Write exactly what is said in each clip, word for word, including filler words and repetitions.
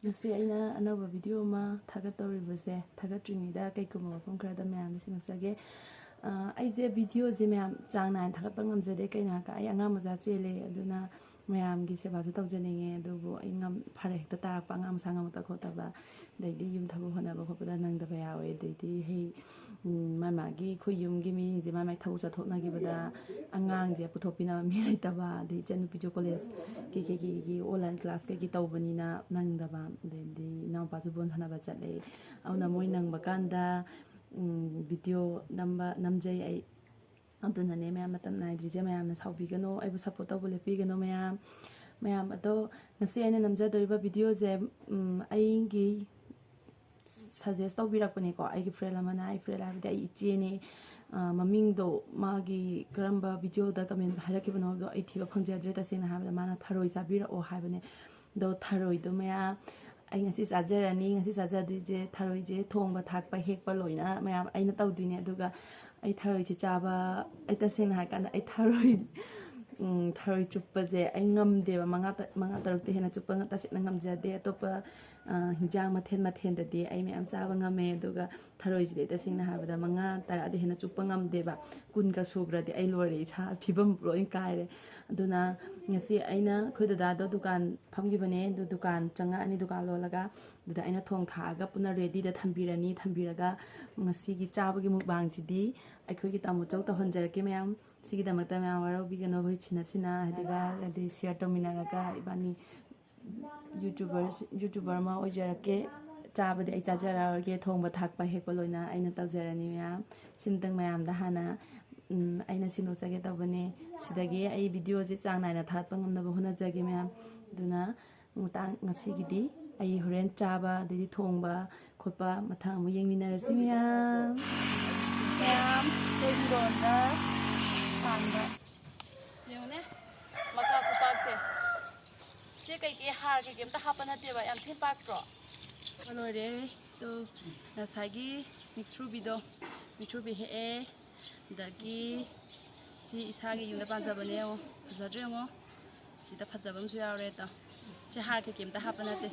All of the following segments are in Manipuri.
ꯉꯁꯤ ꯑꯩꯅ ꯑꯅꯧꯕ ꯚꯤꯗꯤꯑꯣ ꯑꯃ ꯊꯥꯒꯠꯇꯧꯔꯤꯕꯁꯦ, ꯊꯥꯒꯠꯇ꯭ꯔꯤꯉꯩꯗ ꯀꯩꯒꯨꯝꯕ ꯃꯐꯝ ꯈꯔꯗ ꯃꯌꯥꯝꯗ ꯁꯦꯡꯗꯣꯛꯆꯒꯦ꯫ ꯑ, ꯑꯩꯁꯦ ꯚꯤꯗꯤꯑꯣꯁꯦ ꯃꯌꯥꯝ ꯆꯥꯡ ꯅꯥꯏꯅ ꯊꯥꯒꯠꯄ ꯉꯝꯖꯗꯦ꯫ ꯀꯩꯅꯣ ꯍꯥꯏꯔꯀ ꯑꯩ ꯑꯉꯥꯡ ꯃꯆꯥ ꯆꯦꯜꯂꯦ, ꯑꯗꯨꯅ ꯃꯌꯥꯝꯒꯤ ꯁꯦꯕꯥꯁꯨ ꯇꯧꯖꯅꯤꯡꯉꯦ, ꯑꯗꯨꯕꯨ ꯑꯩ ꯉꯝ-, ꯐꯔꯛ ꯍꯦꯛꯇ ꯇꯥꯔꯛꯄ, ꯑꯉꯥꯡ ꯃꯁꯥ ꯉꯝꯃꯛꯇ ꯈꯣꯠꯇꯕ, ꯑꯗꯩꯗꯤ ꯌꯨꯝ ꯊꯕꯛ ꯍꯣꯠꯅꯕ ꯈꯣꯠꯄꯗ ꯅꯪꯗꯕ ꯌꯥꯎꯋꯦ꯫ ꯑꯗꯩꯗꯤ ꯍꯩ, ꯎꯝ, ꯃꯥ ꯃꯥꯒꯤ ꯑꯩꯈꯣꯏ ꯌꯨꯝꯒꯤ ꯃꯤꯁꯤꯡꯁꯦ ꯃꯥ ꯃꯥꯒꯤ ꯊꯕꯛ ꯆꯠꯊꯣꯛꯅꯈꯤꯕꯗ ꯑꯉꯥꯡꯁꯦ ꯄꯨꯊꯣꯛꯄꯤꯅꯕ ꯃꯤ ꯂꯩꯇꯕ, ꯑꯗꯩ ꯏꯆꯟꯅꯨꯄꯤꯁꯨ ꯀꯣꯂꯦꯖ ꯀꯩ ꯀꯩ ꯀꯩ ꯀꯩ ꯑꯣꯟꯂꯥꯏꯟ ꯀ꯭ꯂꯥꯁ ꯀꯩ ꯀꯩ ꯇꯧꯕꯅꯤꯅ ꯅꯪꯗꯕ, ꯑꯗꯩꯗꯤ ꯏꯅꯥꯎꯄꯥꯁꯨ ꯕꯣꯜ ꯁꯥꯟꯅꯕ ꯆꯠꯂꯦ꯫ ꯑꯗꯨꯅ ꯃꯣꯏ ꯅꯪꯕ ꯀꯥꯟꯗ, ꯎꯝ, ꯚꯤꯗꯤꯑꯣ ꯅꯝꯕ, ꯅꯝꯖꯩ ꯑꯩ꯫ ꯑꯗꯨꯅꯅꯦ ꯃꯌꯥꯝ, ꯃꯇꯝ ꯅꯥꯏꯗ꯭ꯔꯤꯁꯦ꯫ ꯃꯌꯥꯝꯅ ꯁꯥꯎꯕꯤꯒꯅꯨ, ꯑꯩꯕꯨ ꯁꯞꯄꯣꯔꯠ ꯇꯧꯕ ꯂꯦꯞꯄꯤꯒꯅꯨ ꯃꯌꯥꯝ꯫ ꯃꯌꯥꯝ ꯑꯗꯣ, ꯉꯁꯤ ꯑꯩꯅ ꯅꯝꯖꯗꯣꯔꯤꯕ ꯚꯤꯗꯤꯑꯣꯁꯦ, ꯎꯝ, ꯑꯩꯒꯤ ꯁꯖꯦꯁ ꯇꯧꯕꯤꯔꯛꯄꯅꯦꯀꯣ꯫ ꯑꯩꯒꯤ ꯐ꯭ꯔꯦꯟ ꯑꯃꯅ, ꯑꯩ ꯐ꯭ꯔꯦꯟ ꯍꯥꯏꯕꯗꯤ ꯑꯩ ꯏꯆꯦꯅꯦ, ꯑ, ꯃꯃꯤꯡꯗꯣ, ꯃꯥꯒꯤ ꯀꯔꯝꯕ ꯚꯤꯗꯤꯑꯣꯗ ꯀꯃꯦꯟ ꯍꯥꯏꯔꯛꯈꯤꯕꯅꯣꯗꯣ ꯑꯩ ꯊꯤꯕ ꯐꯪꯖꯗ꯭ꯔꯦ꯫ ꯇꯁꯦꯡꯅ ꯍꯥꯏꯕꯗ ꯃꯥꯅ ꯊꯔꯣꯏ ꯆꯥꯕꯤꯔꯛꯑꯣ ꯍꯥꯏꯕꯅꯦ꯫ ꯑꯗꯣ ꯊꯔꯣꯏꯗꯣ ꯃꯌꯥꯝ ꯑꯩ ꯉꯁꯤ ꯆꯥꯖꯔꯅꯤ꯫ ꯉꯁꯤ ꯆꯥꯖꯗꯣꯏꯁꯦ ꯊꯔꯣꯏꯁꯦ ꯊꯣꯡꯕ, ꯊꯥꯛꯄ, ꯍꯦꯛꯄ ꯂꯣꯏꯅ ꯃꯌꯥꯝ ꯑꯩꯅ ꯇꯧꯗꯣꯏꯅꯦ꯫ ꯑꯗꯨꯒ ꯑꯩ ꯊꯔꯣꯏꯁꯦ ꯆꯥꯕ, ꯑꯩ ꯇꯁꯦꯡꯅ ꯍꯥꯏꯔꯀꯥꯟꯗ ꯑꯩ ꯊꯔꯣꯏ, ꯎꯝ, ꯊꯔꯣꯏ ꯆꯨꯞꯄꯁꯦ ꯑꯩ ꯉꯝꯗꯦꯕ꯫ ꯃꯉꯥ ꯇ-, ꯃꯉꯥ ꯇꯔꯨꯛꯇꯩ ꯍꯦꯟꯅ ꯆꯨꯞꯄ ꯉ-, ꯇꯁꯦꯡꯅ ꯉꯝꯖꯗꯦ꯫ ꯑꯇꯣꯞꯄ, ꯑ, ꯍꯤꯟꯖꯥꯡ ꯃꯊꯦꯜ ꯃꯊꯦꯜꯗꯗꯤ ꯑꯩ ꯃꯌꯥꯝ ꯆꯥꯕ ꯉꯝꯃꯦ꯫ ꯑꯗꯨꯒ ꯊꯔꯣꯏꯁꯤꯗꯤ ꯑꯩ ꯇꯁꯦꯡꯅ ꯍꯥꯏꯕꯗ ꯃꯉꯥ ꯇꯔꯥꯗꯤ ꯍꯦꯟꯅ ꯆꯨꯞꯄ ꯉꯝꯗꯦꯕ꯫ ꯀꯨꯟꯒ ꯁꯨꯈ꯭ꯔꯗꯤ ꯑꯩ ꯂꯣꯏꯔꯦ, ꯏꯁꯥ ꯐꯤꯕꯝ ꯂꯣꯏ ꯀꯥꯏꯔꯦ꯫ ꯑꯗꯨꯅ ꯉꯁꯤ ꯑꯩꯅ ꯑꯩꯈꯣꯏ ꯗꯗꯥꯗꯣ ꯗꯨꯀꯥꯟ ꯐꯝꯈꯤꯕꯅꯦ, ꯑꯗꯨ ꯗꯨꯀꯥꯟ ꯆꯪꯉꯛꯑꯅꯤ, ꯗꯨꯀꯥꯟ ꯂꯣꯜꯂꯒ꯫ ꯑꯗꯨꯗ ꯑꯩꯅ ꯊꯣꯡ ꯊꯥꯛꯑꯒ ꯄꯨꯟꯅ ꯔꯦꯗꯤꯗ ꯊꯝꯕꯤꯔꯅꯤ꯫ ꯊꯝꯕꯤꯔꯒ ꯉꯁꯤꯒꯤ ꯆꯥꯕꯒꯤ ꯃꯨꯛꯕꯥꯡꯁꯤꯗꯤ ꯑꯩꯈꯣꯏꯒꯤ ꯇꯥꯃꯣꯆꯧ ꯇꯧꯍꯟꯖꯔꯛꯀꯦ ꯃꯌꯥꯝ꯫ ꯁꯤꯒꯤꯗꯃꯛꯇ ꯃꯌꯥꯝ ꯋꯥꯔꯧꯕꯤꯒꯅꯨ, ꯑꯩꯈꯣꯏ ꯁꯤꯅ ꯁꯤꯅ ꯍꯥꯏꯗꯤ ꯍꯥꯏꯗꯤ ꯁꯤꯌꯔ ꯇꯧꯃꯤꯟꯅꯔꯒ ꯏꯕꯥꯅꯤ ꯌꯨꯇ꯭ꯌꯨꯕꯔ, ꯌꯨꯇ꯭ꯌꯨꯕꯔ ꯑꯃ ꯑꯣꯏꯖꯔꯛꯀꯦ꯫ ꯆꯥꯕꯗꯤ ꯑꯩ ꯆꯥꯖꯔꯛꯑꯔꯣꯏꯒꯦ, ꯊꯣꯡꯕ ꯊꯥꯛꯄ ꯍꯦꯛꯄ ꯂꯣꯏꯅ ꯑꯩꯅ ꯇꯧꯖꯔꯅꯤ ꯃꯌꯥꯝ꯫ ꯁꯤꯝꯇꯪ ꯃꯌꯥꯝꯗ ꯍꯥꯟꯅ, ꯎꯝ, ꯑꯩꯅ ꯁꯦꯡꯗꯣꯛꯆꯒꯦ ꯇꯧꯕꯅꯦ꯫ ꯁꯤꯗꯒꯤ ꯑꯩ ꯚꯤꯗꯤꯑꯣꯁꯦ ꯆꯥꯡ ꯅꯥꯏꯅ ꯊꯥꯒꯠꯄ ꯉꯝꯅꯕ ꯍꯣꯠꯅꯖꯒꯦ ꯃꯌꯥꯝ꯫ ꯑꯗꯨꯅ ꯃꯇꯥꯡ ꯉꯁꯤꯒꯤꯗꯤ ꯑꯩ ꯍꯣꯔꯦꯟ ꯆꯥꯕ ꯑꯗꯩꯗꯤ ꯊꯣꯡꯕ ꯈꯣꯠꯄ ꯃꯊꯪ ꯑꯃꯨꯛ ꯌꯦꯡꯃꯤꯟꯅꯔꯁꯤ ꯃꯌꯥꯝ꯫ ꯃꯌꯥꯝ, ꯑꯩꯈꯣꯏ ꯍꯤꯡꯒꯣꯜꯗ ꯄꯥꯟꯕ ꯌꯦꯡꯉꯨꯅꯦ, ꯃꯀꯥ ꯈꯨꯄꯥꯛꯁꯦ꯫ ꯁꯤ ꯀꯩꯀꯩ ꯍꯥꯔ ꯀꯩꯀꯩ ꯑꯝꯇ ꯍꯥꯞꯄ ꯅꯠꯇꯦꯕ, ꯌꯥꯝ ꯊꯤꯅ ꯄꯥꯛꯇ꯭ꯔꯣ? ꯂꯣꯏꯔꯦ꯫ ꯇꯣ, ꯉꯁꯥꯏꯒꯤ ꯃꯤꯛꯊ꯭ꯔꯨꯕꯤꯗꯣ, ꯃꯤꯛꯊ꯭ꯔꯨꯕꯤ ꯍꯦꯛꯑꯦ꯫ ꯑꯗꯒꯤ ꯁꯤ ꯏꯁꯥꯒꯤ ꯌꯨꯝꯗ ꯄꯥꯟꯖꯕꯅꯦ꯫ ꯌꯦꯡꯉꯣ, ꯐꯖꯗ꯭ꯔꯣ? ꯌꯦꯡꯉꯣ, ꯁꯤꯗ ꯐꯖꯕ ꯑꯃꯁꯨ ꯌꯥꯎꯔꯦ꯫ ꯇꯣ, ꯁꯤ ꯍꯥꯔ ꯀꯩꯀꯩ ꯑꯝꯇ ꯍꯥꯞꯄ ꯅꯠꯇꯦ꯫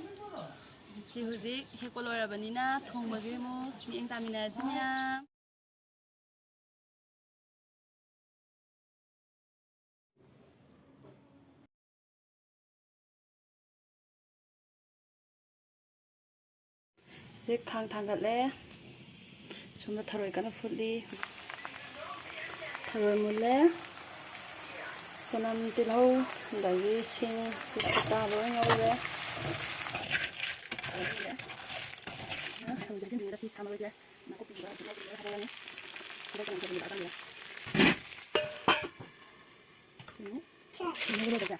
ꯁꯤ ꯍꯧꯖꯤꯛ ꯍꯦꯛꯄ ꯂꯣꯏꯔꯕꯅꯤꯅ ꯊꯣꯡꯕꯒꯤ ꯑꯃꯨꯛ ꯃꯤꯠꯌꯦꯡ ꯇꯥꯃꯤꯟꯅꯔꯁꯤ ꯃꯌꯥꯝ꯫ ꯍꯧꯖꯤꯛ ꯈꯥꯡ ꯊꯥꯡꯒꯠꯂꯦ꯫ ꯁꯣꯝꯗ ꯊꯔꯣꯏ ꯀꯟꯅ ꯐꯨꯠꯂꯤ꯫ ꯊꯔꯣꯏ ꯃꯨꯜꯂꯦ꯫ ꯆꯅꯝ, ꯇꯤꯜꯍꯧ, ꯑꯗꯒꯤ ꯁꯤꯡ, ꯇꯦꯖꯄꯇꯥ ꯂꯣꯏ ꯉꯧꯔꯦ꯫ ꯊꯔꯣꯏꯁꯦ ꯍꯩꯖꯤꯟꯕꯤꯔꯒ ꯁꯤ ꯁꯥ ꯃꯔꯣꯏꯁꯦ ꯅꯥꯀꯨꯞꯄꯤꯒ ꯇꯤꯜꯍꯧ ꯂꯣꯏ ꯍꯥꯞꯄꯛꯑꯅꯤ꯫ ꯇꯤꯜꯍꯧ ꯆꯅꯝ ꯊꯣꯡꯕꯤꯕ ꯑꯀꯪꯕꯗꯣ꯫ ꯁꯤꯅ ꯊꯨꯝ ꯉꯧꯕ ꯂꯣꯏꯕꯁꯦ꯫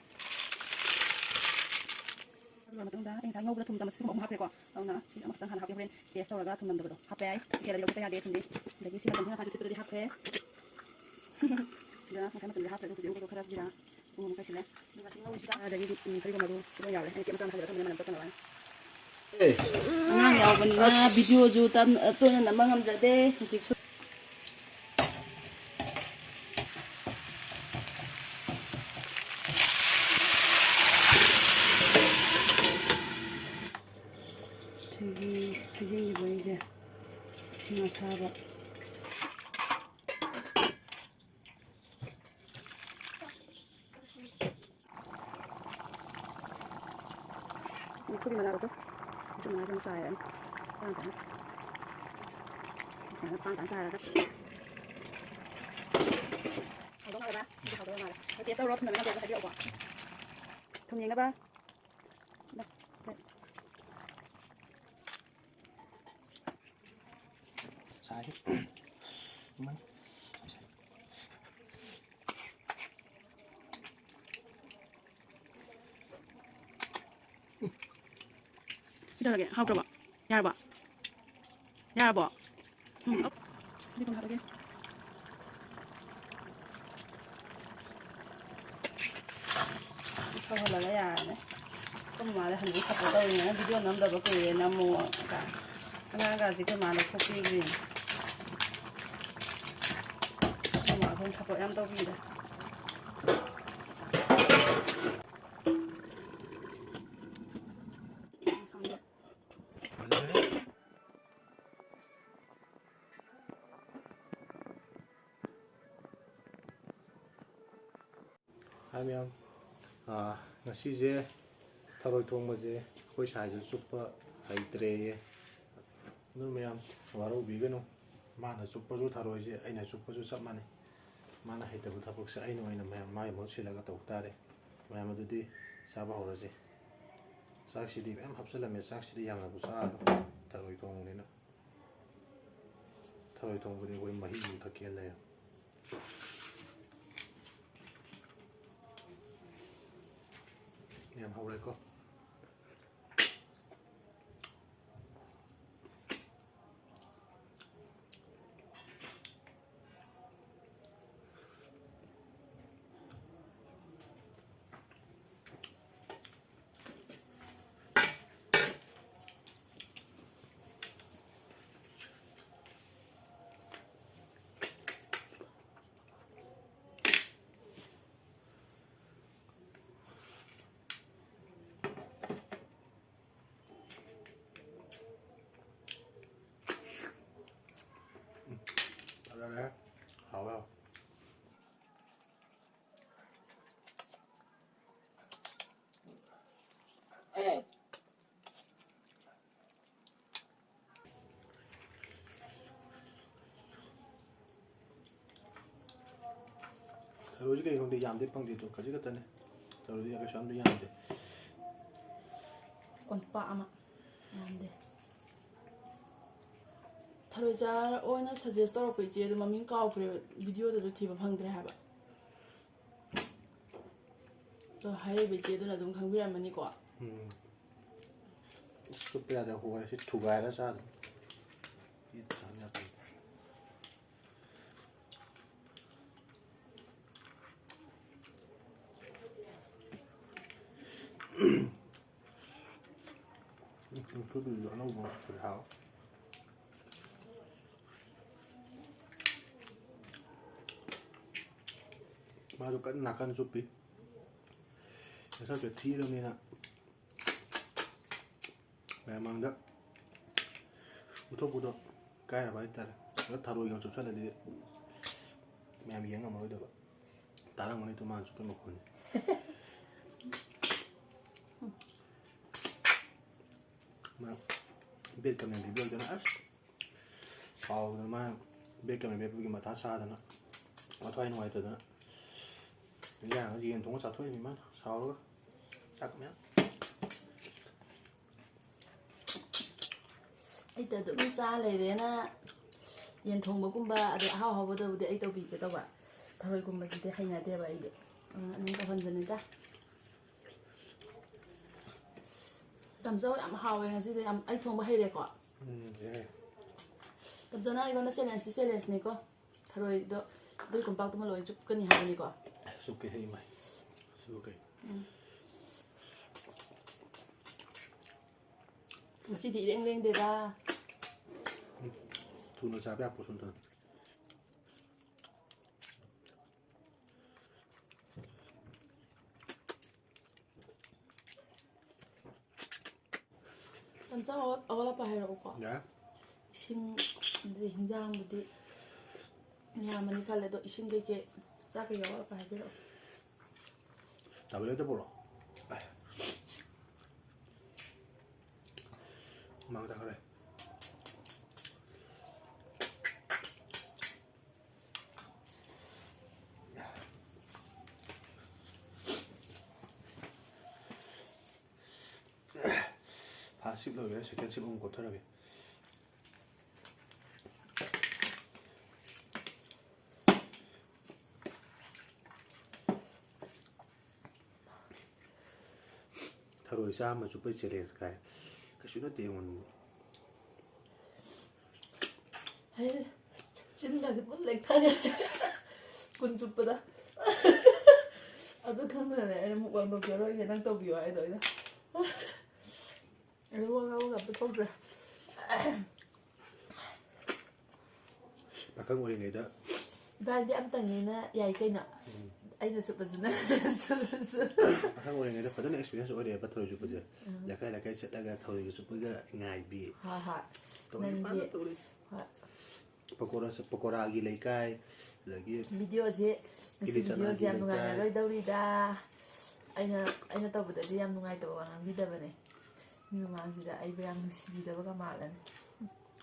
ꯑꯗꯨ ꯂꯣꯏꯔ ꯃꯇꯨꯡꯗ ꯑꯩ ꯉꯁꯥꯏ ꯉꯧꯕꯗ ꯊꯨꯝ ꯆꯥꯃꯁ ꯁꯤꯒꯨꯝꯕ ꯑꯍꯨꯝ ꯍꯥꯞꯈ꯭ꯔꯦꯀꯣ꯫ ꯑꯗꯨꯅ ꯁꯤ ꯑꯃꯈꯛꯇꯪ ꯍꯥꯟꯅ ꯍꯥꯞꯀꯦ꯫ ꯍꯣꯔꯦꯟ ꯇꯦꯁ ꯇꯧꯔꯒ ꯊꯨꯝ ꯅꯝꯗꯕꯗꯣ ꯍꯥꯞꯄ ꯌꯥꯏ꯫ ꯍꯦꯜꯂꯗꯤ ꯂꯧꯊꯣꯛꯄ ꯌꯥꯗꯦ ꯊꯨꯝꯗꯤ꯫ ꯑꯗꯒꯤ ꯁꯤ ꯃꯆꯜꯁꯤꯅ ꯉꯁꯥꯏ ꯊꯤꯠꯄꯗꯗꯤ ꯍꯥꯞꯈ꯭ꯔꯦ꯫ ꯁꯤꯗ ꯉꯁꯥꯏ ꯃꯆꯜꯁꯦ ꯍꯥꯞꯈ꯭ꯔꯦ꯫ ꯑꯗꯨ ꯍꯧꯖꯤꯛ ꯑꯃꯨꯛꯀꯁꯨ ꯈꯔ ꯖꯤꯔꯥ, ꯎ ꯃꯣꯔꯣꯛ ꯆꯥꯏꯁꯤꯜꯂꯦ꯫ ꯑꯗꯨꯒ ꯁꯤ ꯉꯧꯕꯁꯤꯗ ꯑꯗꯒꯤ, ꯎꯝ, ꯐꯗꯤꯒꯣꯝ ꯃꯔꯨ ꯁꯤ ꯂꯣꯏ ꯌꯥꯎꯔꯦ꯫ ꯑꯩꯅ ꯀꯦꯞ ꯃꯆꯥ ꯑꯃ ꯊꯥꯖꯤꯜꯂꯒ ꯊꯝꯕꯅꯦ ꯃꯅꯝ ꯇꯠꯇꯅꯕ ꯍꯥꯏꯅ꯫ ꯑꯉꯥꯡ ꯌꯥꯎꯕꯅꯤꯅ ꯚꯤꯗꯤꯑꯣꯁꯨ ꯇꯞ-, ꯇꯣꯏꯅ ꯅꯝꯕ ꯉꯝꯖꯗꯦ꯫ ꯍꯧꯖꯤꯛꯁꯨ ꯁꯤꯒꯤ ꯍꯩꯖꯤꯟꯈꯤꯕ ꯑꯩꯁꯦ ꯏꯁꯤꯡ ꯑꯁꯥꯕ꯫ ꯃꯨꯛꯊ꯭ꯔꯨꯕꯤ ꯃꯅꯥꯗꯣ, ꯃꯨꯛꯊ꯭ꯔꯨꯕꯤ ꯃꯅꯥꯁꯦ ꯑꯃꯨꯛ ꯆꯥꯏꯔꯅꯤ꯫ ꯄꯥꯡ ꯀꯥꯟ-, ꯁꯨꯃꯥꯏꯅ ꯄꯥꯡ ꯀꯥꯟ ꯆꯥꯏꯔꯒ꯫ ꯍꯥꯎꯗꯧ ꯃꯥꯜꯂꯕ? ꯑꯗꯨ ꯍꯥꯎꯗꯧ ꯃꯥꯜꯂꯦ꯫ ꯑꯗꯨ ꯇꯦꯁ ꯇꯧꯔꯣ, ꯊꯨꯝꯅꯕ ꯅꯝꯕꯔꯗꯣ ꯍꯥꯏꯕꯤꯔꯛꯎꯀꯣ꯫ ꯊꯨꯝ ꯌꯦꯡꯅꯕ꯫ ꯁꯥꯏ꯫ ꯏꯃꯥꯏ꯫ ꯁꯥꯏ, ꯁꯥꯏ꯫ ꯀꯩꯗꯧꯔꯒꯦ? ꯍꯥꯎꯇ꯭ꯔꯕꯣ? ꯌꯥꯔꯕꯣ? ꯌꯥꯔꯕꯣ? ꯎꯝ, ꯑꯣ꯫ ꯑꯗꯨꯗꯤ ꯀꯣꯟꯅ ꯍꯥꯞꯄꯒꯦ꯫ ꯁꯤ ꯁꯧꯍꯜꯂꯒ ꯌꯥꯔꯅꯤ꯫ ꯑꯩꯈꯣꯏ ꯃꯃꯥꯗ ꯍꯟꯗꯛ ꯁꯞꯄꯣꯔꯠ ꯇꯧꯔꯤꯉꯩꯅ ꯚꯤꯗꯤꯑꯣ ꯅꯝꯗꯕ ꯀꯨꯏꯔꯦ, ꯅꯝꯃꯣ ꯀꯥꯏꯅ꯫ ꯑꯉꯥꯡꯒꯁꯦ ꯑꯩꯈꯣꯏ ꯃꯥꯅ ꯊꯣꯛꯄꯤꯈ꯭ꯔꯤꯅꯦ꯫ ꯑꯩꯈꯣꯏ ꯃꯥ ꯑꯩꯈꯣꯏꯅ ꯁꯞꯄꯣꯔꯠ ꯌꯥꯝ ꯇꯧꯕꯤꯔꯦ꯫ ꯍꯥꯏ ꯃꯌꯥꯝ, ꯑꯥ, ꯉꯁꯤꯁꯦ ꯊꯔꯣꯏ ꯊꯣꯡꯕꯁꯦ ꯑꯩꯈꯣꯏ ꯁꯥꯏꯁꯨ ꯆꯨꯞꯄ ꯍꯩꯇ꯭ꯔꯦꯌꯦ꯫ ꯑꯗꯨ ꯃꯌꯥꯝ ꯋꯥꯔꯧꯕꯤꯒꯅꯨ꯫ ꯃꯥꯅ ꯆꯨꯞꯄꯁꯨ ꯊꯔꯣꯏꯁꯦ ꯑꯩꯅ ꯆꯨꯞꯄꯁꯨ ꯆꯞ ꯃꯥꯟꯅꯩ꯫ ꯃꯥꯅ ꯍꯩꯇꯕ ꯊꯕꯛꯁꯦ ꯑꯩꯅ ꯑꯣꯏꯅ ꯃꯌꯥꯝ ꯃꯥꯒꯤ ꯃꯍꯨꯠ ꯁꯤꯜꯂꯒ ꯇꯧ ꯇꯥꯔꯦ꯫ ꯃꯌꯥꯝ ꯑꯗꯨꯗꯤ ꯆꯥꯕ ꯍꯧꯔꯁꯤ꯫ ꯆꯥꯛꯁꯤꯗꯤ ꯃꯌꯥꯝ ꯍꯥꯞꯆꯤꯜꯂꯝꯃꯦ꯫ ꯆꯥꯛꯁꯤꯗꯤ ꯌꯥꯝꯅꯕꯨ ꯆꯥꯔꯣꯏ꯫ ꯊꯔꯣꯏ ꯊꯣꯡꯕꯅꯤꯅ꯫ ꯊꯔꯣꯏ ꯊꯣꯡꯕꯗꯤ ꯑꯩꯈꯣꯏ ꯃꯍꯤ ꯑꯗꯨꯝ ꯊꯛꯀꯦꯅ ꯂꯩꯔꯦ꯫ ꯌꯥꯝ ꯍꯧꯔꯦꯀꯣ꯫ ꯐꯖꯔꯦ꯫ ꯍꯥꯎꯋꯦ꯫ ꯑꯦ꯫ ꯊꯔꯣꯏꯁꯦ ꯀꯩꯅꯣ ꯈꯪꯗꯦ, ꯌꯥꯝꯗꯤ ꯐꯪꯗꯦ, ꯑꯗꯣ ꯈꯖꯤꯛ ꯈꯛꯇꯅꯦ꯫ ꯊꯔꯣꯏꯗꯤ ꯀꯩꯁꯨ ꯌꯥꯝꯗꯤ ꯌꯥꯝꯗꯦ꯫ ꯀꯣꯝꯄꯥꯛ ꯑꯃ ꯌꯥꯝꯗꯦ꯫ ꯊꯔꯣꯏ ꯆꯥꯔ ꯑꯣꯏꯅ suggest ꯇꯧꯔꯛꯄ ꯏꯆꯦ ꯑꯗꯣ ꯃꯃꯤꯡ ꯀꯥꯎꯈ꯭ꯔꯦꯕ, video ꯗꯁꯨ ꯊꯤꯕ ꯐꯪꯗ꯭ꯔꯦ ꯍꯥꯏꯕ꯫ ꯑꯗꯣ ꯍꯥꯏꯔꯤꯕ ꯏꯆꯦꯗꯨꯅ ꯑꯗꯨꯝ ꯈꯪꯕꯤꯔꯝꯃꯅꯤꯀꯣ꯫ ꯎꯝ꯫ ꯑꯁ, ꯆꯨꯞꯄ ꯌꯥꯗꯦ, ꯍꯣꯔꯦꯟ ꯁꯤ ꯊꯨꯒꯥꯏꯔ ꯆꯥꯗꯣꯏꯅꯤ꯫ ꯁꯤ ꯆꯥꯕ ꯌꯥꯗꯦ꯫ ꯎꯝ, ꯆꯨꯞꯄꯤꯗꯨꯁꯨ ꯑꯅꯧꯕ ꯉꯥꯛꯇ ꯍꯥꯎ꯫ ꯃꯥꯁꯨ ꯀꯟꯅ ꯅꯥꯀꯟ ꯆꯨꯞꯄꯤ꯫ ꯃꯁꯛꯁꯦ ꯊꯤꯔꯕꯅꯤꯅ ꯃꯌꯥꯝ ꯃꯥꯡꯗ ꯎꯠꯊꯣꯛꯄꯗꯣ ꯏꯀꯥꯏꯔꯕ ꯍꯥꯏꯇꯥꯔꯦ꯫ ꯑꯗ ꯊꯔꯣꯏꯒ ꯆꯨꯞꯁꯜꯂꯗꯤ ꯃꯌꯥꯝ ꯌꯦꯡ ꯉꯝꯃꯔꯣꯏꯗꯕ꯫ ꯇꯥꯔꯝꯒꯅꯤ ꯇꯨ ꯃꯥꯅ ꯆꯨꯞꯄꯩ ꯃꯈꯣꯟꯁꯦ꯫ ꯃꯥ ꯕꯦꯠꯀ ꯃꯦꯟꯕꯤꯕ ꯑꯣꯏꯗꯅ ꯑꯁ ꯁꯥꯎꯗꯅ ꯃꯥ ꯕꯦꯠꯀ ꯃꯦꯟꯕꯤꯕꯒꯤ ꯃꯊꯥ ꯁꯥꯗꯅ ꯃꯊ꯭ꯋꯥꯏ ꯅꯨꯡꯉꯥꯏꯇꯗꯅ ꯏꯟꯖꯥꯡ ꯌꯦꯟ ꯊꯣꯡꯉ ꯆꯥꯊꯣꯛꯏꯅꯤ ꯃꯥꯅ ꯁꯥꯎꯔꯒ ꯆꯥꯛ ꯃꯌꯥꯝ꯫ ꯑꯩꯇ ꯑꯗꯨꯝ ꯆꯥ ꯂꯩꯔꯦꯅ ꯌꯦꯟ ꯊꯣꯡꯕꯒꯨꯝꯕ ꯑꯗꯩ ꯑꯍꯥꯎ ꯑꯍꯥꯎꯕꯗꯕꯨꯗꯤ ꯑꯩ ꯇꯧꯕꯤꯒꯦ ꯇꯧꯕ, ꯊꯔꯣꯏꯒꯨꯝꯕꯁꯤꯗꯤ ꯍꯩꯅꯗꯦꯕ ꯑꯩꯗꯤ꯫ ꯑꯗꯨꯅ ꯑꯗꯨꯝ ꯇꯧꯍꯟꯕꯅꯤꯗ꯫ ꯇꯝꯆꯧ ꯌꯥꯝ ꯍꯥꯎꯋꯦ ꯉꯁꯤꯗꯤ, ꯌꯥꯝ ꯑꯩ ꯊꯣꯡꯕ ꯍꯩꯔꯦꯀꯣ꯫ ꯎꯝ, ꯌꯥꯏ꯫ ꯇꯝꯆꯧꯅ ꯑꯩꯉꯣꯟꯗ ꯆꯦꯂꯦꯟꯖꯇꯤ ꯆꯦꯂꯦꯟꯖꯅꯤꯀꯣ꯫ ꯊꯔꯣꯏꯗꯣ ꯑꯗꯨꯏ ꯀꯣꯝꯄꯥꯛꯇꯨꯃ ꯂꯣꯏ ꯆꯨꯞꯀꯅꯤ ꯍꯥꯏꯕꯅꯤꯀꯣ꯫ ꯆꯨꯞꯀꯦ ꯍꯦ ꯏꯃꯥꯏ꯫ ꯆꯨꯞꯀꯦ꯫ ꯎꯝ꯫ ꯉꯁꯤꯗꯤ ꯏꯔꯦꯡ ꯂꯦꯡꯗꯦꯗ꯫ ꯎꯝ꯫ ꯊꯨꯅ ꯆꯥꯕ ꯌꯥꯄꯣꯠꯁꯨ ꯅꯠꯇꯅ꯫ ꯇꯝꯆꯧ ꯑꯋꯥꯠ-, ꯑꯋꯥꯠ ꯑꯄꯥ ꯍꯥꯏꯔꯛꯎꯀꯣ꯫ ꯌꯥꯏ꯫ ꯏꯁꯤꯡ, ꯑꯗꯩ ꯍꯤꯟꯖꯥꯡꯗꯨꯗꯤ ꯌꯥꯝꯃꯅꯤ ꯈꯜꯂꯦ, ꯑꯗꯣ ꯏꯁꯤꯡ ꯀꯩꯀꯩ, ꯆꯥꯛ ꯀꯩꯀꯩ ꯑꯋꯥꯠ ꯑꯄꯥ ꯍꯥꯏꯕꯤꯔꯛꯑꯣ꯫ ꯇꯥꯕ꯭ꯂꯦꯠꯇ ꯄꯨꯔꯛꯑꯣ꯫ ꯍꯨꯃꯥꯡ ꯇꯥꯈ꯭ꯔꯦ꯫ ꯐꯥꯔꯁ ꯁꯤꯞ ꯂꯣꯏꯈ꯭ꯔꯦ, ꯁꯦꯀꯦꯟ ꯁꯤꯞ ꯑꯃꯨꯛ ꯀꯣꯠꯊꯔꯒꯦ꯫ ꯊꯔꯣꯏ ꯆꯥꯝꯃ ꯆꯨꯞꯄꯩ ꯆꯦꯂꯦꯟꯖ ꯀꯥꯏ꯫ ꯀꯩꯁꯨ ꯅꯠꯇꯦ ꯑꯩꯉꯣꯟꯗ꯫ ꯍꯩ, ꯆꯤꯟꯒꯁꯦ ꯄꯨꯟ ꯂꯦꯛꯊꯔꯦ꯫ ꯀꯨꯟ ꯆꯨꯞꯄꯗ꯫ ꯑꯗꯨ ꯈꯪꯗꯅꯅꯦ ꯑꯩꯅ ꯃꯨꯛꯕꯥꯡ ꯇꯧꯖꯔꯣꯏꯒꯦ, ꯅꯪ ꯇꯧꯕꯤꯌꯣ ꯍꯥꯏꯗꯣ ꯑꯩꯅ꯫ ꯑꯩ ꯋꯥ ꯉꯥꯡꯕꯒ ꯑꯝꯇ ꯊꯣꯛꯇ꯭ꯔꯦ꯫ ꯄꯥꯈꯪ ꯑꯣꯏꯔꯤꯉꯩꯗ ꯏꯕꯥꯅꯤꯗꯤ ꯑꯝꯇꯪꯅꯤꯅ ꯌꯥꯏ ꯀꯩꯅꯣ꯫ ꯎꯝ꯫ ꯑꯩꯅ ꯆꯨꯞꯄꯁꯨ ꯅꯪꯅ ꯆꯨꯞꯄꯁꯨ꯫ ꯄꯥꯈꯪ ꯑꯣꯏꯔꯤꯉꯩꯗ ꯐꯖꯅ ꯑꯦꯛꯁꯄꯤꯔꯤꯌꯦꯟꯁ ꯑꯣꯏꯔꯛꯑꯦꯕ ꯊꯔꯣꯏ ꯆꯨꯞꯄꯁꯦ꯫ ꯎꯝ꯫ ꯂꯩꯀꯥꯏ ꯂꯩꯀꯥꯏ ꯆꯠꯂꯒ ꯊꯔꯣꯏꯒ ꯆꯨꯞꯄꯒ ꯉꯥꯏꯕꯤ꯫ ꯍꯣꯏ, ꯍꯣꯏ꯫ ꯇꯧꯔꯤ, ꯅꯪꯗꯤ ꯐꯖꯅ ꯇꯧꯔꯤ꯫ ꯍꯣꯏ꯫ ꯄꯀꯣꯔꯥ, ꯄꯀꯣꯔꯥꯒꯤ ꯂꯩꯀꯥꯏ, ꯑꯗꯒꯤ ꯚꯤꯗꯤꯑꯣꯁꯦ ꯉꯁꯤ ꯀꯤꯂꯤ ꯆꯅꯥꯒꯤ ꯚꯤꯗꯤꯑꯣꯁꯦ ꯌꯥꯝ ꯂꯩꯀꯥꯏ꯫ ꯅꯨꯡꯉꯥꯏꯅꯔꯣꯏꯗꯧꯔꯤꯗ꯫ ꯑꯩꯅ ꯑꯩꯅ ꯇꯧꯕꯗꯗꯤ ꯌꯥꯝ ꯅꯨꯡꯉꯥꯏꯇꯕ ꯋꯥ ꯉꯥꯡꯕꯤꯗꯕꯅꯦ꯫ ꯃꯤ ꯃꯃꯥꯡꯁꯤꯗ ꯑꯩꯕꯨ ꯌꯥꯝ ꯅꯨꯡꯁꯤꯕꯤꯗꯕꯒ ꯃꯥꯜꯂꯅꯤ꯫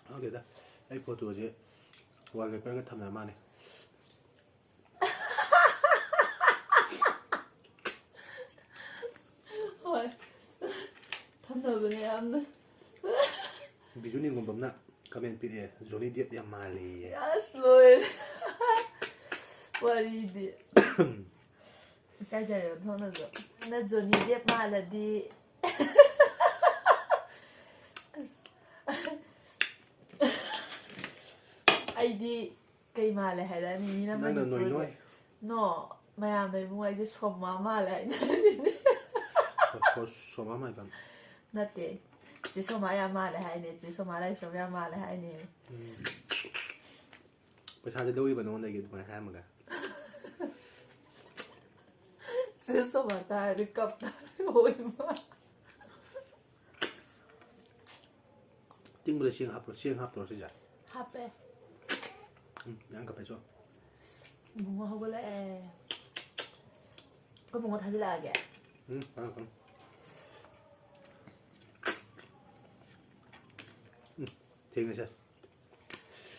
ꯈꯪꯗꯦꯗ, ꯑꯩ ꯐꯣꯇꯣꯁꯦ ꯋꯥꯜꯄꯦꯄꯔꯒ ꯊꯝꯅ ꯃꯥꯜꯂꯦ꯫ ꯍꯣꯏ, ꯊꯝꯅꯕꯅꯦ ꯌꯥꯝꯅ꯫ ꯕꯤꯖꯨ ꯅꯤꯡꯒꯨꯝꯕꯝꯅ ꯀꯃꯦꯟ ꯄꯤꯔꯛꯑꯦ, "ꯖꯣꯅꯤ ꯗꯦꯞ ꯌꯥꯝ ꯃꯥꯜꯂꯦꯌꯦ"꯫ ꯑꯁ, ꯂꯣꯏꯔꯦ꯫ ꯋꯥꯔꯤꯗꯤ꯫ ꯏꯀꯥꯏꯖꯔꯦ ꯑꯣꯟꯊꯣꯛꯅꯁꯨ꯫ ꯅ ꯖꯣꯅꯤ ꯗꯦꯞ ꯃꯥꯜꯂꯗꯤ꯫ ꯑꯁ꯫ ꯑꯩꯗꯤ ꯀꯩ ꯃꯥꯜꯂꯦ ꯍꯥꯏꯔꯛꯑꯅꯤ ꯃꯤꯅ ꯅꯪꯅ ꯅꯣꯏ ꯃꯅꯤꯄꯨꯔꯒꯤ ꯅꯣꯏ꯫ ꯅꯣ, ꯃꯌꯥꯝꯅ ꯏꯕꯨꯡꯉꯣ ꯑꯩꯁꯦ ꯁꯣꯃꯥ ꯃꯥꯜꯂꯦ ꯍꯥꯏꯅ꯫ ꯁꯣ-, ꯁꯣ-, ꯁꯣꯃꯥ ꯃꯥꯏꯕꯝ꯫ ꯅꯠꯇꯦ, ꯆꯦ ꯁꯣꯃꯥ ꯌꯥꯝ ꯃꯥꯜꯂꯦ ꯍꯥꯏꯅꯦ, ꯆꯦ ꯁꯣꯃꯥ ꯂꯥꯏꯁ꯭ꯔꯝ ꯌꯥꯝ ꯃꯥꯜꯂꯦ ꯍꯥꯏꯅꯦ꯫ ꯎꯝ꯫ ꯄꯩꯁꯥꯁꯦ ꯂꯧꯔꯤꯕ ꯅꯉꯣꯟꯗꯒꯤ ꯑꯗꯨꯃꯥꯏꯅ ꯍꯥꯏꯔꯝꯃꯒ꯫ ꯆꯦ ꯁꯣꯃꯥ ꯇꯥꯔꯗꯤ ꯀꯞ ꯇꯥꯔꯦ, ꯍꯣꯏ ꯃꯥ꯫ ꯇꯤꯡꯕꯗ ꯆꯦꯡ ꯍꯥꯞꯄ꯭ꯔꯣ? ꯆꯦꯡ ꯍꯥꯞꯇ꯭ꯔꯣ ꯁꯤꯁꯦ? ꯍꯥꯞꯄꯦ꯫ ꯎꯝ, ꯌꯥꯝ ꯀꯞꯄꯦ ꯆꯣ꯫ ꯏꯕꯨꯡꯉꯣ ꯍꯧꯒꯠꯂꯛꯑꯦ꯫ ꯑꯩꯈꯣꯏ ꯏꯕꯨꯡꯉꯣ ꯊꯥꯖꯤꯜꯂꯛꯑꯒꯦ꯫ ꯎꯝ, ꯀꯅꯥ ꯀꯅꯥ? ꯎꯝ, ꯊꯦꯡꯉꯦꯁꯦ꯫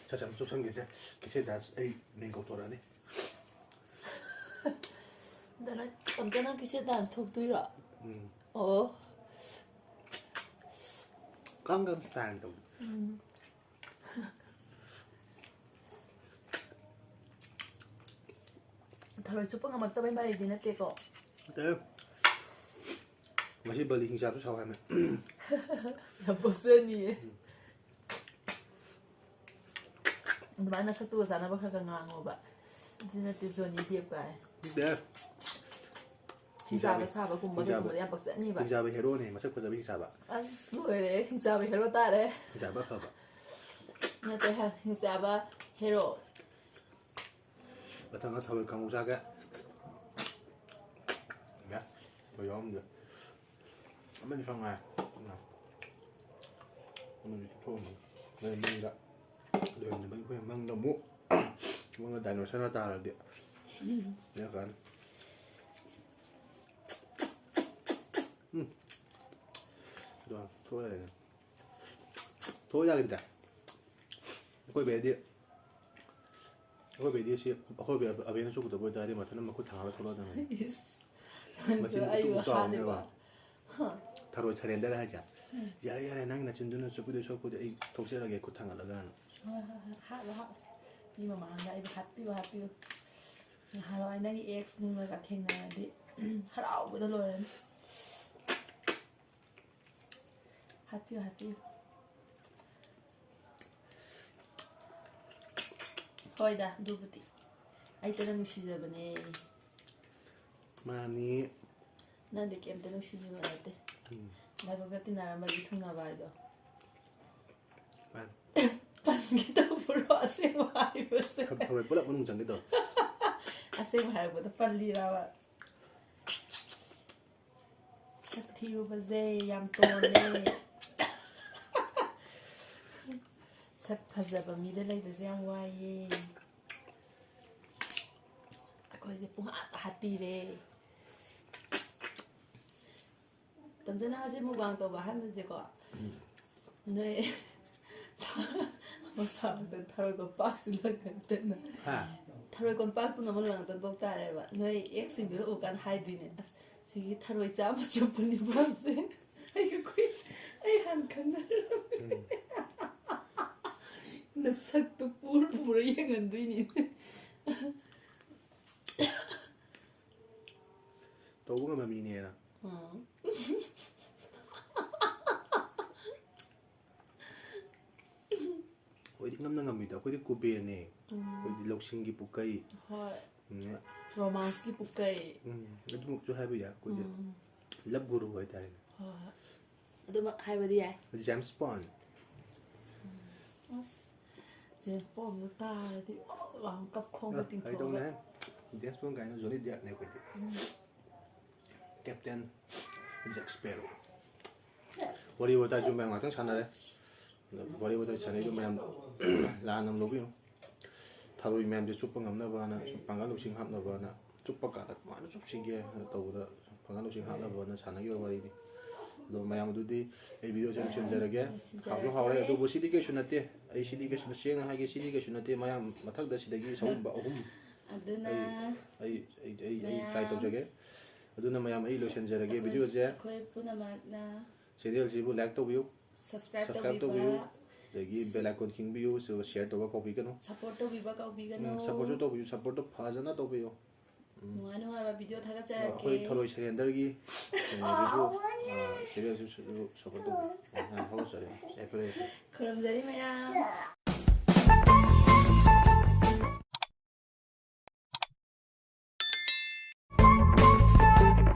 ꯁꯠ ꯁꯠ ꯑꯃ ꯆꯨꯞꯁꯟꯒꯦꯁꯦ꯫ ꯀꯦꯁꯦ ꯗꯥꯟꯁ ꯑꯩ ꯃꯤꯡ ꯀꯧꯊꯣꯔꯛꯑꯅꯤ꯫ ꯑꯝꯇ ꯅꯪ, ꯑꯝꯇ ꯅꯪ ꯀꯦꯁꯦꯠ ꯗꯥꯟꯁ ꯊꯣꯛꯇꯣꯏꯔꯣ? ꯎꯝ꯫ ꯑꯣ꯫ ꯒꯥꯡꯒꯥꯝ ꯁ꯭ꯇꯥꯏꯜ ꯇꯧ꯫ ꯎꯝ꯫ ꯊꯔꯣꯏ ꯆꯨꯞꯄ ꯉꯝꯃꯛꯇꯕꯩ ꯃꯔꯩꯗꯤ ꯅꯠꯇꯦꯀꯣ꯫ ꯑꯗ ꯉꯁꯤ ꯕꯂꯤ ꯍꯤꯡꯆꯥꯕꯁꯨ ꯁꯥꯎ ꯍꯥꯏꯕꯅꯦ꯫ ꯌꯥꯝ ꯄꯛꯆꯅꯤꯌꯦ꯫ ꯑꯗꯨꯃꯥꯏꯅ ꯅꯁꯛꯇꯨꯒ ꯆꯥꯟꯅꯕ ꯈꯔ ꯈꯔ ꯉꯥꯡꯉꯣꯕ꯫ ꯑꯗꯨ ꯅꯠꯇꯦ ꯖꯣꯅꯤ ꯗꯦꯞ ꯀꯥꯏ꯫ ꯅꯠꯇꯦ꯫ ꯍꯤꯡꯆꯥꯕ ꯁꯥꯕꯒꯨꯝꯕ ꯍꯤꯡꯆꯥꯕ꯫ ꯀꯩꯒꯨꯝꯕꯗ ꯌꯥꯝ ꯄꯛꯆꯅꯤꯕ꯫ ꯍꯤꯡꯆꯥꯕ ꯍꯦꯔꯣꯅꯦ, ꯃꯁꯛ ꯐꯖꯕ ꯍꯤꯡꯆꯥꯕ꯫ ꯑꯁ, ꯂꯣꯏꯔꯦ, ꯍꯤꯡꯆꯥꯕ ꯍꯦꯔꯣ ꯇꯥꯔꯦ꯫ ꯍꯤꯡꯆꯥꯕ ꯑꯐꯕ꯫ ꯅꯠꯇꯦ, ꯍꯤꯡꯆꯥꯕ ꯍꯦꯔꯣ꯫ ꯃꯊꯪꯗ ꯊꯔꯣꯏ ꯀꯥꯡꯉꯧ ꯆꯥꯒꯦ꯫ ꯌꯥ, ꯊꯔꯣꯏ ꯌꯥꯎꯔꯝꯗꯦ꯫ ꯑꯃꯗꯤ ꯈꯪꯉꯦ꯫ ꯑꯃꯗꯤ ꯊꯣꯛꯑꯝꯃꯦ꯫ ꯃꯣꯏ ꯃꯪꯗ ꯂꯣꯏꯔꯝꯗꯕꯒꯤ ꯑꯩꯈꯣꯏ ꯃꯪꯗ ꯑꯃꯨꯛ ꯃꯉꯣꯟꯗ ꯗꯥꯏꯅꯣꯁꯔꯅ ꯇꯥꯔꯗꯤ꯫ ꯌꯥꯀꯥꯟ꯫ ꯎꯝ꯫ ꯑꯗꯣ ꯊꯣꯛꯑꯦ꯫ ꯊꯣꯛ ꯌꯥꯈꯤꯗ꯭ꯔꯦ꯫ ꯑꯩꯈꯣꯏ ꯕꯦꯗꯤ ꯑꯩꯈꯣꯏ ꯕꯦꯗꯤ ꯁꯤ ꯑꯩꯈꯣꯏ ꯕꯦ ꯑꯕꯦꯅ ꯆꯨꯒꯗꯕ ꯑꯣꯏꯇꯥꯔꯗꯤ ꯃꯊꯟꯇ ꯃꯈꯨꯠ ꯊꯥꯡꯒꯠꯂ ꯊꯣꯛꯂꯛꯑꯗꯕꯅꯤ꯫ ꯏꯁ꯫ ꯃꯆꯤꯟ ꯅꯪꯁꯨ ꯑꯩꯕꯨ ꯄꯤꯛꯇ꯭ꯔꯨ ꯆꯥꯎꯕꯅꯦꯕ꯫ ꯍꯥꯠꯂꯤꯕ꯫ ꯍꯥ꯫ ꯊꯔꯣꯏ ꯁꯔꯦꯟꯗꯔ ꯍꯥꯏꯁꯦ꯫ ꯎꯝ꯫ "ꯌꯥꯔꯦ, ꯌꯥꯔꯦ, ꯅꯪꯒꯤ ꯅꯆꯤꯟꯗꯨꯅ ꯆꯨꯞꯄꯗꯣꯏ ꯁꯔꯨꯛꯄꯨꯗꯤ ꯑꯩ ꯊꯣꯛꯆꯔꯒꯦ ꯈꯨꯠ ꯊꯥꯡꯒꯠꯂꯒꯅ"꯫ ꯍꯣꯏ, ꯍꯣꯏ, ꯍꯣꯏ꯫ ꯍꯥꯠꯂꯣ, ꯍꯥꯠꯂꯣ꯫ ꯃꯤ ꯃꯃꯥꯡꯗ ꯑꯩꯕꯨ ꯍꯥꯠꯄꯤꯌꯨ, ꯍꯥꯠꯄꯤꯌꯨ꯫ ꯅꯍꯥꯟꯋꯥꯏ ꯅꯪꯒꯤ ꯑꯦꯛꯁ ꯅꯨꯡꯒ ꯊꯦꯡꯅꯔꯗꯤ ꯍꯔꯥꯎꯕꯗ ꯂꯣꯏꯔꯅꯤ꯫ ꯍꯥꯠꯄꯤꯌꯨ, ꯍꯥꯠꯄꯤꯌꯨ꯫ ꯍꯣꯏꯗ, ꯑꯗꯨꯕꯨꯗꯤ꯫ ꯑꯩꯇꯅ ꯅꯨꯡꯁꯤꯖꯕꯅꯦ꯫ ꯃꯥꯅꯤ꯫ ꯅꯪꯗꯤ ꯀꯩꯝꯇ ꯅꯨꯡꯁꯤꯕꯤꯕ ꯅꯠꯇꯦ꯫ ꯎꯝ꯫ ꯂꯥꯏꯕꯛꯇ ꯇꯤꯟꯅꯔꯝꯕꯒꯤ ꯊꯨꯡꯅꯕ ꯍꯥꯏꯗꯣ꯫ ꯃꯥꯅꯤ꯫ ꯄꯟꯒꯦ ꯇꯧꯕ꯭ꯔꯣ ꯑꯁꯦꯡꯕ ꯍꯥꯏꯕꯁꯦ? ꯊ-, ꯊꯔꯣꯏ ꯄꯨꯂꯞ ꯃꯅꯨꯡ ꯆꯪꯒꯦ ꯇꯧꯋꯦ꯫ ꯑꯁꯦꯡꯕ ꯍꯥꯏꯔꯛꯄꯗ ꯄꯜꯂꯤꯔꯕ? ꯁꯛ ꯊꯤꯔꯨꯕꯁꯦ ꯌꯥꯝ ꯇꯣꯜꯂꯦ꯫ ꯁꯛ ꯐꯖꯕ ꯃꯤꯗ ꯂꯩꯕꯁꯦ ꯌꯥꯝ ꯋꯥꯏꯌꯦ꯫ ꯑꯩꯈꯣꯏꯁꯦ ꯄꯨꯡꯍꯥꯠꯇ ꯍꯥꯠꯄꯤꯔꯦ꯫ ꯇꯝꯆꯥ, ꯅꯪ ꯉꯁꯤ mukbang ꯇꯧꯕ ꯑꯍꯥꯟꯕꯁꯦꯀꯣ? ꯎꯝ꯫ ꯅꯣꯏ ꯃꯁꯥꯃꯛꯇ ꯊꯔꯣꯏ ꯀꯣꯝꯄꯥꯛꯁꯤ ꯂꯪꯉꯛꯇꯅ꯫ ꯍꯥ? ꯊꯔꯣꯏ ꯀꯣꯝꯄꯥꯛꯇꯨꯅ ꯑꯃ ꯂꯪꯉꯛꯇꯅ ꯇꯣꯛ ꯇꯥꯔꯦꯕ꯫ ꯅꯣꯏ ꯑꯦꯛꯁꯁꯤꯡꯗꯨꯅ ꯎꯀꯥꯟ ꯍꯥꯏꯗꯣꯏꯅꯦ, "ꯑꯁ, ꯁꯤꯒꯤ ꯊꯔꯣꯏ ꯆꯥꯕ ꯆꯠꯄꯅꯤ ꯃꯥꯁꯦ꯫ ꯑꯩ ꯑꯩꯈꯣꯏ, ꯑꯩ ꯍꯥꯟꯅ ꯈꯪꯅꯔꯝꯃꯦ"꯫ ꯎꯝ꯫ ꯅꯁꯛꯇꯨ ꯄꯨꯔ ꯄꯨꯔ ꯌꯦꯡꯍꯟꯗꯣꯏꯅꯤ꯫ ꯇꯧꯕ ꯉꯝꯕ ꯃꯤꯅꯦꯅ꯫ ꯎꯝ꯫ ꯑꯩꯈꯣꯏꯗꯤ ꯉꯝꯅ ꯉꯝꯃꯤꯗ, ꯑꯩꯈꯣꯏꯗꯤ ꯀꯨꯕꯦꯔꯅꯦ꯫ ꯎꯝ꯫ ꯑꯩꯈꯣꯏꯗꯤ ꯂꯧꯁꯤꯡꯒꯤ ꯄꯨꯀꯩ꯫ ꯍꯣꯏ꯫ ꯎꯝ꯫ Romance ꯀꯤ ꯄꯨꯀꯩ꯫ ꯎꯝ, ꯑꯗꯨꯃꯛꯁꯨ ꯍꯥꯏꯕ ꯌꯥꯏ꯫ ꯑꯩꯈꯣꯏꯁꯦ ꯎꯝ꯫ Love guru ꯍꯥꯏꯇꯥꯔꯦꯅꯦ꯫ ꯍꯣꯏ, ꯍꯣꯏ꯫ ꯑꯗꯨꯃꯛ ꯍꯥꯏꯕꯗꯤ ꯌꯥꯏ꯫ James Bond꯫ ꯎꯝ꯫ ꯑꯁ, James Bond ꯗꯣ ꯇꯥꯔꯗꯤ ꯑꯣ ꯂꯥꯎꯅ ꯀꯞ ꯈꯣꯡꯒ ꯑ, ꯇꯤꯡꯊꯣꯛꯑꯒ꯫ ꯀꯩꯗꯧꯅꯦ? James Bond ꯀꯥꯏꯅ Johnny Depp ꯅꯦ ꯑꯩꯈꯣꯏꯗꯤ꯫ ꯎꯝ꯫ Captain Jack Sparrow꯫ ꯋꯥꯔꯤ ꯋꯥꯇꯥꯏꯁꯨ ꯃꯌꯥꯝ ꯉꯥꯛꯇꯪ ꯁꯥꯟꯅꯔꯦ꯫ ꯑꯗꯣ ꯋꯥꯔꯤ ꯋꯥꯇꯥꯏ ꯁꯥꯟꯅꯔꯤꯕ ꯃꯌꯥꯝ ꯂꯥꯟꯅ ꯑꯃ ꯂꯧꯕꯤꯌꯨ꯫ ꯊꯔꯣꯏ ꯃꯌꯥꯝꯁꯦ ꯆꯨꯞꯄ ꯉꯝꯅꯕꯅ, ꯁꯨꯝ ꯄꯥꯡꯒꯜ ꯂꯧꯁꯤꯡ ꯍꯥꯞꯅꯕꯅ, ꯆꯨꯞꯄ ꯀꯥꯟꯗ ꯀꯃꯥꯏꯅ ꯆꯨꯞꯁꯤꯒꯦ ꯍꯥꯏꯅ ꯇꯧꯕꯗ ꯄꯥꯡꯒꯜ ꯂꯧꯁꯤꯡ ꯍꯥꯞꯅꯕꯅ ꯁꯥꯟꯅꯈꯤꯕ ꯋꯥꯔꯤꯅꯤ꯫ ꯑꯗꯣ ꯃꯌꯥꯝ ꯑꯗꯨꯗꯤ ꯑꯩ ꯚꯤꯗꯤꯑꯣꯁꯦ ꯂꯣꯏꯁꯤꯟꯖꯔꯒꯦ꯫ ꯂꯣꯏꯁꯤꯟꯖꯔꯒꯦ꯫ ꯍꯥꯎꯁꯨ ꯍꯥꯎꯔꯦ, ꯑꯗꯨꯕꯨ ꯁꯤꯗꯤ ꯀꯩꯁꯨ ꯅꯠꯇꯦ꯫ ꯑꯩ ꯁꯤꯗꯤ ꯀꯩꯁꯨ, ꯁꯦꯡꯅ ꯍꯥꯏꯒꯦ, ꯁꯤꯗꯤ ꯀꯩꯁꯨ ꯅꯠꯇꯦ꯫ ꯃꯌꯥꯝ ꯃꯊꯪꯗ ꯁꯤꯗꯒꯤ ꯁꯒꯨꯝꯕ ꯑꯍꯨꯝ ꯑꯗꯨꯅ ꯑꯩ, ꯑꯩ, ꯑꯩ, ꯑꯩ, ꯑꯩ ꯇ꯭ꯔꯥꯏ ꯃꯌꯥꯝ ꯇꯧꯖꯒꯦ꯫ ꯑꯗꯨꯅ ꯃꯌꯥꯝ ꯑꯩ ꯂꯣꯏꯁꯤꯟꯖꯔꯒꯦ ꯑꯩꯈꯣꯏ, ꯚꯤꯗꯤꯑꯣꯁꯦ꯫ ꯑꯩꯈꯣꯏ ꯄꯨꯝꯅꯃꯛꯅ ꯆꯦꯅꯦꯜꯁꯤꯕꯨ ꯂꯥꯏꯛ ꯇꯧꯕꯤꯌꯨ, ꯁꯕꯁꯀ꯭ꯔꯥꯏꯕ ꯁꯕꯁꯀ꯭ꯔꯥꯏꯕ ꯇꯧꯕꯤꯕ, ꯇꯧꯕꯤꯌꯨ, ꯑꯗꯒꯤ ꯁꯤ- ꯕꯦꯜ ꯑꯥꯏꯀꯣꯟ ꯈꯤꯡꯕꯤꯌꯨ, ꯑꯗꯨꯒ ꯁꯤꯌꯔ ꯇꯧꯕ ꯀꯥꯎꯕꯤꯒꯅꯨ꯫ ꯁꯄꯣꯔꯠ ꯇꯧꯕꯤꯕ ꯀꯥꯎꯕꯤꯒꯅꯨ꯫ ꯎꯝ, ꯁꯄꯣꯔꯠꯁꯨ ꯇꯧꯕꯤꯌꯨ, ꯁꯄꯣꯔꯠꯇꯣ ꯐꯖꯅ ꯇꯧꯕꯤꯌꯨ꯫ ꯎꯝ꯫ ꯅꯨꯡꯉꯥꯏ ꯅꯨꯡꯉꯥꯏꯕ ꯚꯤꯗꯤꯑꯣ ꯊꯥꯒꯠꯆꯔꯛꯀꯦ꯫ ꯑꯩꯈꯣꯏ ꯊꯔꯣꯏ ꯁꯔꯦꯟꯗꯔꯒꯤ ꯆꯦꯅꯦꯜꯁꯤꯁꯨ, ꯑ, ꯆꯦꯅꯦꯜꯁꯤꯁꯨ ꯁꯄꯣꯔꯠ ꯇꯧꯕꯤꯌꯨ꯫ ꯑ, ꯍꯥꯏ, ꯍꯧꯔꯁꯔꯦ꯫ ꯌꯥꯏꯐꯔꯦ, ꯌꯥꯏꯐꯔꯦ꯫ ꯈꯨꯔꯨꯝꯖꯔꯤ ꯃꯌꯥꯝ꯫